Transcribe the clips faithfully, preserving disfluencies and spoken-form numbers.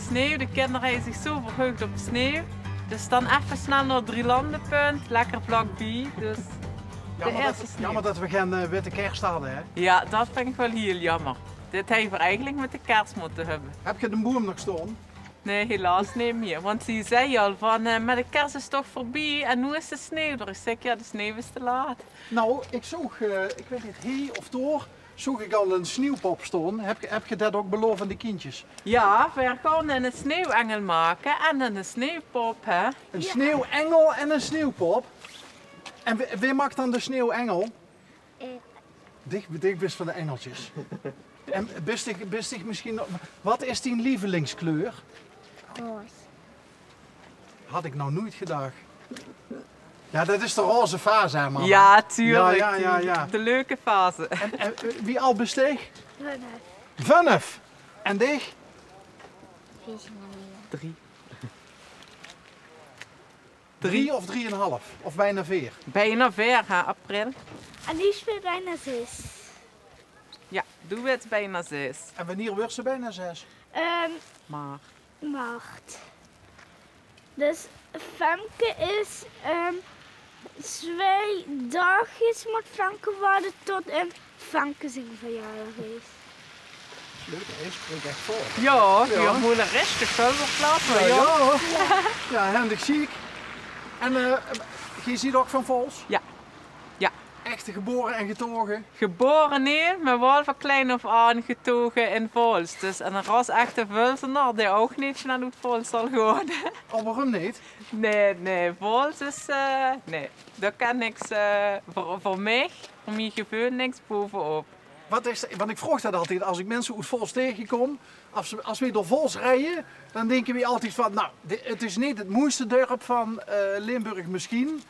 Sneeuw, de kinder höbbe zich zo verheugd op sneeuw. Dus dan effe snel nao Drielandenpunt, lekker vlakbie. Dus de eerste sneeuw. Jammer det we gein, eh, witte kers hadde, hè? Ja, det vinj ich waal hiel jammer. Dit hawwe we eigelik mit de kers mótte höbbe. Höb geer de boum nog staon? Nae, helaas neet mieë. Want ze zag al van, eh, "Mer de kers is toch veurbie en noe is de sneeuw d'r." Ich zèk: "Ja, de sneeuw is te laat." Nou, ich zoog, eh, ich weit neet, hie of dao, zoog ich al ein sneeuwpop staon. Höb geer, höb geer det ouch belaof aan de kindjes? Ja, veer gaon eine sneeuwengel make en eine sneeuwpop, hè? Ein sneeuwengel en ein sneeuwpop? En wae, wae maak dan de sneeuwengel? Eh. Dich, dich bis van de engeltjes. En bis dich, bis dich misschien nog, wat is dien lievelingskleur? Roze. Had ik nou nooit gedacht. Ja, det is de roze fase, hè, mama? Ja, tuurlijk. Ja, ja, ja, ja. De leuke fase. En, en, eh, wie ald bis dich? Vennef. Vennef. En dich? Drie. Drie of drieënhalf? Of bijna veer? Bijna veer, hè, april. En ich bin bijna zes. Ja, doe bis bijna zes. En wanneer wurs se bijna zes? Ehm, maart. Maart. Dus Femke is, ehm, twee dagjes mót Femke wachte tot, ehm, Femke zien verjaardag is. Leuk, hè? Spreek echt vol. Ja, ja, moeder is de Schulverplaats, maar ja. Ja, ja. Ja, hendig ziek. En, eh, geer ziet ook van Vols? Ja. Ja. Echte geboren en getogen? Geboren neet, maar waal van klein af aan getogen in Vols. Dus, en ein ras-echte Vulsenaar, dae ouch neet snel oet Vols zal gaon. Oh, waarom niet? Nae, nae, Vols is, eh, nae. Dao kan niks, eh, veur, veur mich, veur mien geveul niks bovenop. Wat is, want ik vraog det altied as ik minse oet Vols taengekom. As ze, as we door Vols rieje, dan dinke we altied van, nou, di-, het is neet het mooiste dörp van, eh, Limburg misschien.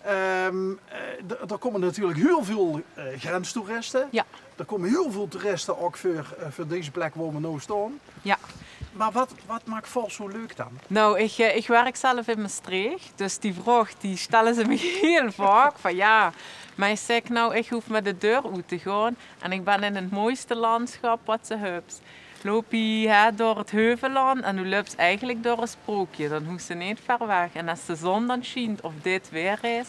Ehm, eh, d-, d'r kómme natuurlijk hiel väöl, eh, grenstoeriste. Ja. D'r kómme hiel väöl toeriste ouch veur, eh, veur deze plek wo we now staon. Ja. Maar wat, wat maak Vols zo leuk dan? Nou, ich, eh, ich werk zelf in Mestreech, dus die vraog, die stelle ze mich hiel vaak, van ja, maar ich zèk, nou, ich hoof maar de deur oet te gaon en ich bin in het mooiste landschap wat se höbs. Loup hie, hè, door het Heuvelland en doe löps eigelik door ein sprookje, dan hoofs se neet ver weg. En as de zon dan sjient of dit weer is,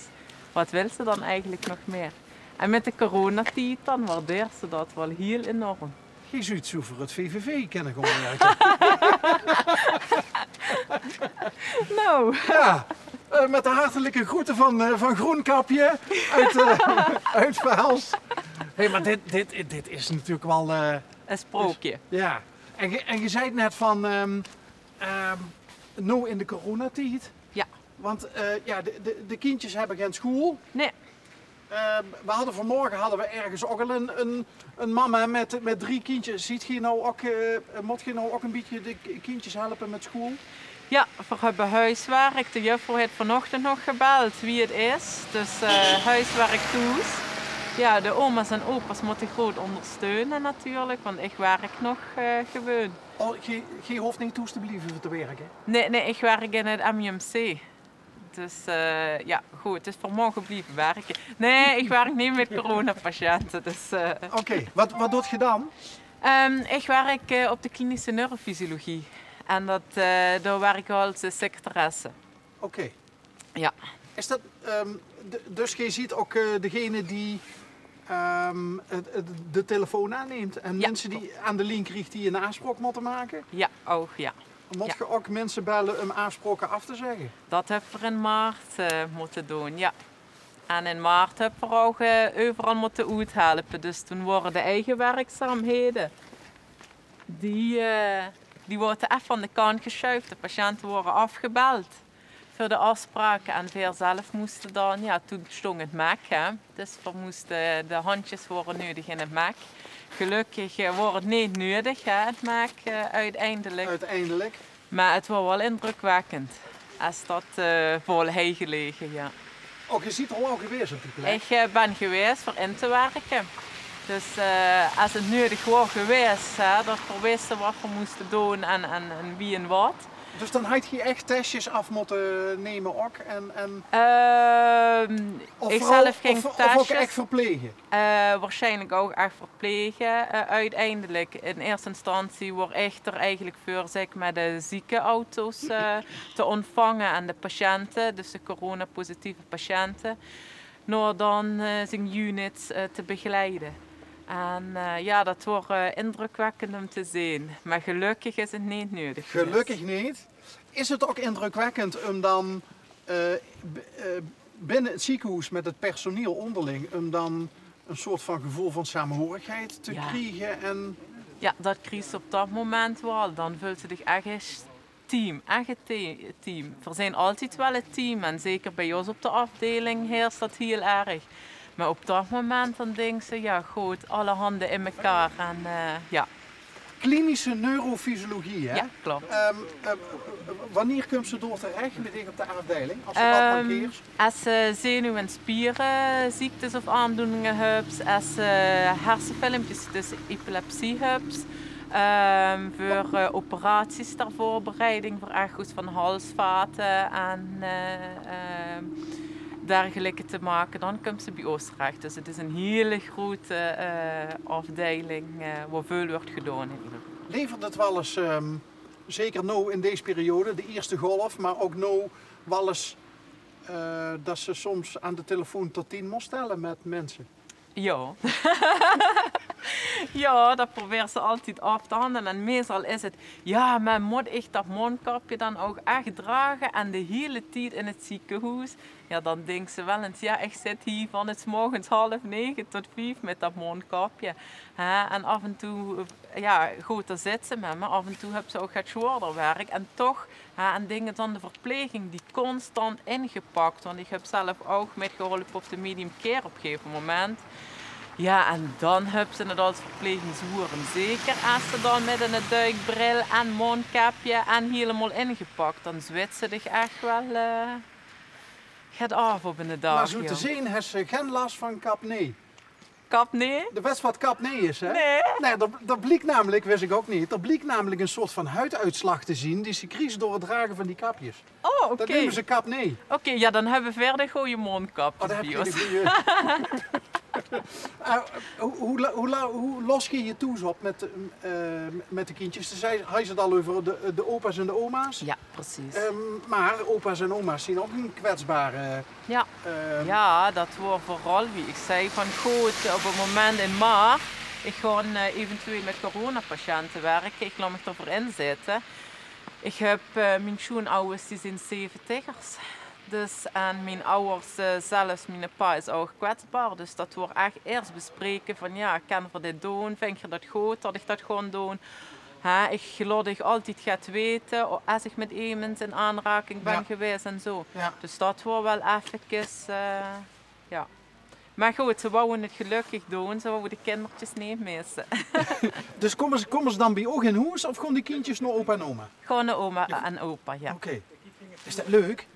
wat wils se dan eigelik nog mieë? En mit de coronatied dan waardeers se det waal hiel enorm. Geer zouwt zo veur het V V V kinne gaon werke. Nou. Ja, eh, met de hartelijke groeten van, eh, van Groenkapje uit, eh, uit Vaals. Hey, maar dit, dit, dit is natuurlijk wel, eh, ein sprookje. Ja. En ge, en ge zeid net van, ehm, ehm, now in de coronatied. Ja. Want, eh, ja, de, de, de kindjes höbbe gein school. Nae. Eh, we hadde vanmorge hadde we ergens ouch al ein, ein, ein mama met, met drie kindjes. Ziet geer now ouch, eh, mót geer now ouch ein bietje de k-, kindjes helpe met school? Ja, veer höbbe huiswerk. De juffrouw haet vanochtend nog gebeld wie het is. Dus, eh, huiswerk thoes. Ja, de oma's en opa's mótte groot ondersteune natuurlijk, want ich werk nog, eh, gewoon. Oh, geer, geer hooft neet thoes te blieve veur te werke? Nae, nae, ich werk in het M U M C. Dus, eh, ja, good, dus veer moge blieve werke. Nae, ich werk neet met coronapatiënte, dus, eh. Oké, wat, wat doot geer dan? Ehm, ich werk, eh, op de klinische neurofysiologie. En det, eh, dao werk ich als, eh, secretaresse. Oké. Ja. Is det, ehm, de, dus geer ziet ouch, eh, degene die, ehm, het, het, de telefoon aanneemt en minse die aan de lien kriegt die ein aafspraok mótte make? Ja, ouch, ja. Mót geer ouch minse belle um aafspraoke aaf te zègke? Det höbbe veer in maart, eh, mótte doon, ja. En in maart höbbe veer ouch, eh, euveral mótte oethelpe. Dus toen wore de eige werkzaamhede, die, eh, die woorte effe aan de kant gesjuif. De patiënte wore aafgebeld veur de aafspraoke en veer zelf móste dan, ja, toen sjtóng het mèk, hè. Dus veer móste, de hendjes wore neudig in het mèk. Gelökkig, eh, woor het neet neudig, hè, het mèk, eh, oeteindelik. Oeteindelik. Maar het woor waal indrukwekkend, as det, eh, vol haw gelege, ja. Oh, geer ziet al waal gewaes op die plek? Ich, eh, bin gewaes veur in te werke. Dus, eh, as het neudig woor gewaes, hè, det veer wiste wat veer móste doon en, en, en wie en wat, Dus dan had je echt testjes af moeten nemen ook? En, en... Ehm, of ik zelf ging of, of ook echt verplegen? Eh, waarschijnlijk ook echt verplegen. Eh, uiteindelijk, in eerste instantie, word ik er eigenlijk voor, zeg maar, de ziekenauto's eh, te ontvangen en de patiënten, dus de coronapositieve patiënten, naar dan eh, zijn units eh, te begeleiden. En eh, ja, dat wordt eh, indrukwekkend om te zien. Maar gelukkig is het niet nodig geweest. Gelukkig niet. Is het ook indrukwekkend om dan eh, b- eh, binnen het ziekenhuis met het personeel onderling, om dan een soort van gevoel van saamhorigheid te krijgen? En... Ja, dat krijg je op dat moment wel. Dan voelt je dich echt team, echt het te- team. We zijn altijd wel het team en zeker bij ons op de afdeling heerst dat heel erg. Maar op dat moment dan denk je, ja goed, alle handen in elkaar en eh, ja. Klinische neurofysiologie, hè? Ja, klopt. Ehm, eh, wanneer komt ze door terecht met dich op de afdeling? Als ze wat mankeert? Als ze zenuw- en spierenziektes of aandoeningen hebt, als ze hersenfilmpjes, dus epilepsie hebt, ehm, voor eh, operaties ter voorbereiding, voor echo's van halsvaten en eh, ehm, dergelijke te maken, dan komt ze bij ons terecht. Dus het is een hele grote eh, afdeling eh, waar veel wordt gedaan in ieder geval. Levert het wel eens, ehm, zeker nou in deze periode, de eerste golf, maar ook nou wel eens eh, dat ze soms aan de telefoon tot tien moest tellen met mensen? Ja. Ja, dat probeert ze altijd af te handelen. En meestal is het, ja, maar moet ik dat mondkapje dan ook echt dragen en de hele tijd in het ziekenhuis? Ja, dan denkt ze wel eens, ja, ik zit hier van 's morgens half negen tot vijf met dat mondkapje. Hè? En af en toe, eh, ja, goed, daar zit ze met me. Af en toe heb ze ook het zwaarder werk. En toch, hè, en dingen dan de verpleging die constant ingepakt. Want ik heb zelf ook metgeholpen op de medium care op een gegeven moment. Ja, en dan heb ze het als verpleging zwaar. En zeker als ze dan met een duikbril en mondkapje en helemaal ingepakt, dan zwitst ze dich echt wel eh, gaat af op een dag. Maar zo te zien heeft ze geen last van capnee. Capnee? De wet wat capnee is, hè? Nee. Nee, dat, dat bliek namelijk, wist ik ook niet, dat bliek namelijk een soort van huiduitslag te zien die ze kreeg door het dragen van die kapjes. Oh, oké. Dat noemen ze capnee. Oké, ja, dan hebben we verder goede mondkapjes bij ons. Oh, dan heb je de goede. Eh, hoe, hoe, la- hoe, la- hoe los je je toes op met, eh, met de kindjes? Ze zei, had je het al over de, de opa's en de oma's? Ja, precies. Ehm, maar opa's en oma's zijn ook een kwetsbare... Ja. Ehm, ja, dat wordt vooral, wie ik zei, van goed, op het moment in maart, ik ga eh, eventueel met coronapatiënten werken, ik laat me ervoor inzetten. Ik heb eh, mijn schoonouders, die zijn zeventigers. Dus en mijn ouders, eh, zelfs mijn pa is ook kwetsbaar. Dus dat wordt echt eerst bespreken van, ja, kan we dit doen? Vind je dat goed dat ik dat gewoon doen? Hè, ik laat dich altijd gaat weten o- als ik met iemand in aanraking ben geweest en zo. Ja. Dus dat wordt wel even, eh, ja. Maar goed, ze wouden het gelukkig doen, ze wouden de kindertjes niet missen. Dus komen ze, komen ze dan bij oog in hoes of gewoon die kindjes naar opa en oma? Gewoon naar oma en opa, ja. Oké. Is dat leuk?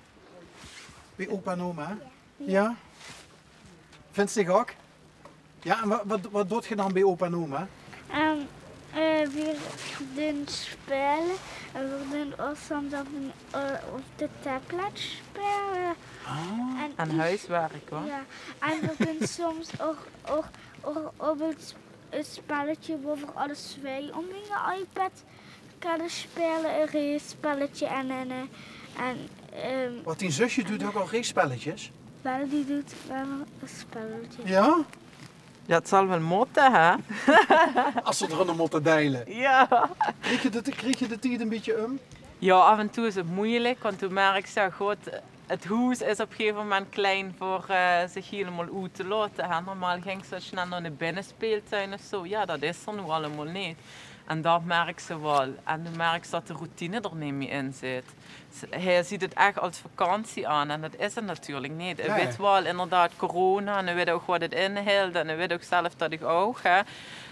Bij opa en oma? Ja? Vindt ze zich ook? Ja, en wat, wat, wat doet je dan bij opa en oma? Ehm, eh, we doen spelen en we doen ook soms op, een, eh, op de tablet spelen. Ah. En aan huiswerk, hoor. Ja, en we doen soms ook, ook, ook op het, het spelletje waar we alle twee op een iPad kunnen spelen, een race-spelletje en een... eh, en, ehm, wat, die zusje doet ook al race-spelletjes? Wel, die doet wel een spelletje. Ja? Ja, het zal wel moeten, hè? Als ze er aan moeten delen. Ja. Krijg je de, krijg je de tijd een beetje om? Ja, af en toe is het moeilijk, want toen merk je, ja, goed, het hoes is op een gegeven moment klein voor eh, zich helemaal uit te laten. Hè. Normaal ging ze snel naar de binnenspeeltuin of zo. Ja, dat is er nu allemaal niet. En dat merk ze wel. En dan merk ze dat de routine er niet meer in zit. Ze- Hij ziet het echt als vakantie aan en dat is het natuurlijk niet. Hij weet wel inderdaad corona en hij weet ook wat het inhoudt en hij weet ook zelf dat ik ook hè,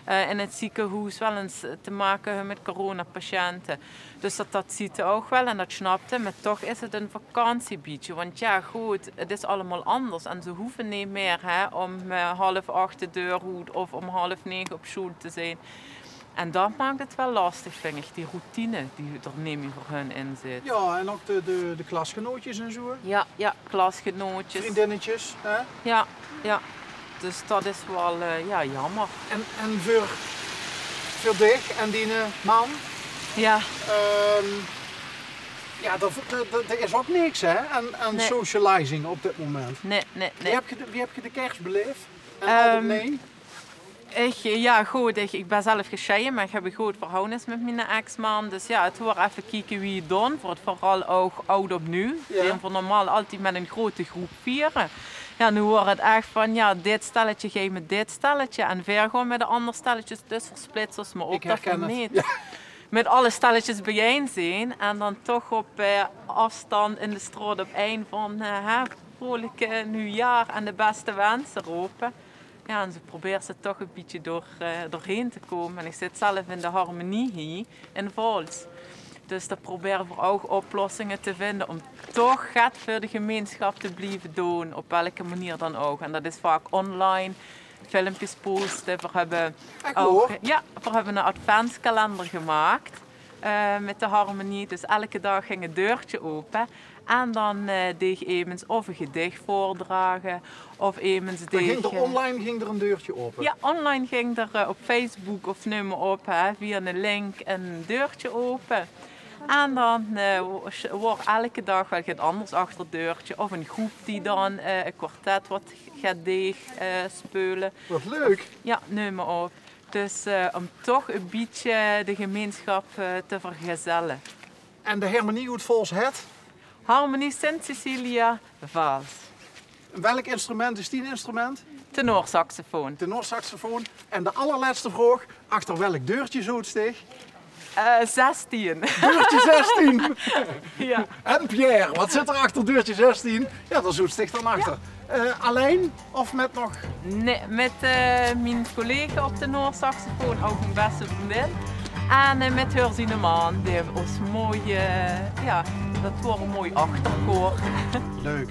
eh, in het ziekenhuis wel eens te maken heb met coronapatiënten. Dus dat, dat ziet hij ook wel en dat snapt hij, maar toch is het een vakantiebietje. Want ja, goed, het is allemaal anders en ze hoeven niet meer hè, om eh, half acht de deur uit of om half negen op school te zijn. En dat maak 't wel lastig, vin ich, die routine die d'r neet mie veur hun in zit. Jao, en ouch de, de, de klasgenootjes en zoe. Jao, jao, klasgenootjes. Vriendinnetjes, hè? Jao, jao. Dus dat is wel, eh, jao, jammer. En, en veur, veur dich en diene man? Jao. Ehm, jao, d'r, d'r, d'r, d'r is ouch niks, hè, aan, aan socializing op dit moment. Nae, nae, nae. Wie höb geer de, wie höb geer de kers beleef? En al Ehm, nee? Ich, eh, jao, good, ich, ich bön zelf gesjeie, mer ich höb ein good verhouwenis mit miene ex-man. Dus jao, 't woor effe kieke wie 't doon, veur 't veural ouch aod op nuuj. Jao. Die v'r normaal altied mit ein groete groep viere. Jao, noe woor 't ech van, jao, dit stelletje geit mit dit stelletje en veer gaon mit ein anger stelletje, dus versplits ós mer op. Ich herken 't. Jao. Mit alle stelletjes bejein zeen en dan toch op, eh, aafstand in de straot op ein van, eh, hè, vrolike nuujjaor en de bèste wense rope. Jao, en zoe probeers se toch e bietje door, eh, doorheen te kómme. En ich zit zelf in de harmonie hie in Vaols. Dus dao probere v'r ouch oplossinge te vinje óm toch get veur de gemeinsjap te blieve doon, op welke manier dan ouch. En dat is vaak online, filmpjes poste. V'r höbbe ouch, jao, v'r höbbe 'ne adventskalender gemaak, eh, mit de harmonie. Dus elke daag ging e deurtje ope. En dan, eh, deeg emes of e gedich veurdrage, of emes deeg, eh, online ging d'r e deurtje ope? Jao, online ging d'r, eh, op Facebook of neum mer op, hè, via 'ne link e deurtje ope. En dan, eh, wo-, woor elke daag wel get anders achter 't deurtje. Of 'n groep die dan, eh, e kwartet wat get deeg, eh, speule. Wat leuk. Jao, neum mer op. Dus, eh, óm toch e bietje de gemeinsjap, eh, te vergezelle. En de harmonie oet Vaols hèt? Harmonie Sint Cecilia Vaals. En welk instrument is dien instrument? Tenorsaxofoon. Tenorsaxofoon. En de allerlètste vraog, achter welk deurtje zoot dich? Eh, zestien. Deurtje zestien? Jao. En Pierre, wat zit d'r achter deurtje zestien? Jao, dao zoot dich dan achter. Jao. Eh, allein of mit nog? Nae, mit, eh, mien collega op tenorsaxofoon, ouch mien bèste vriendin. En, eh, mit häör ziene man, die ós mooi, eh, jao, dat woor e mooi achterkoor. Leuk.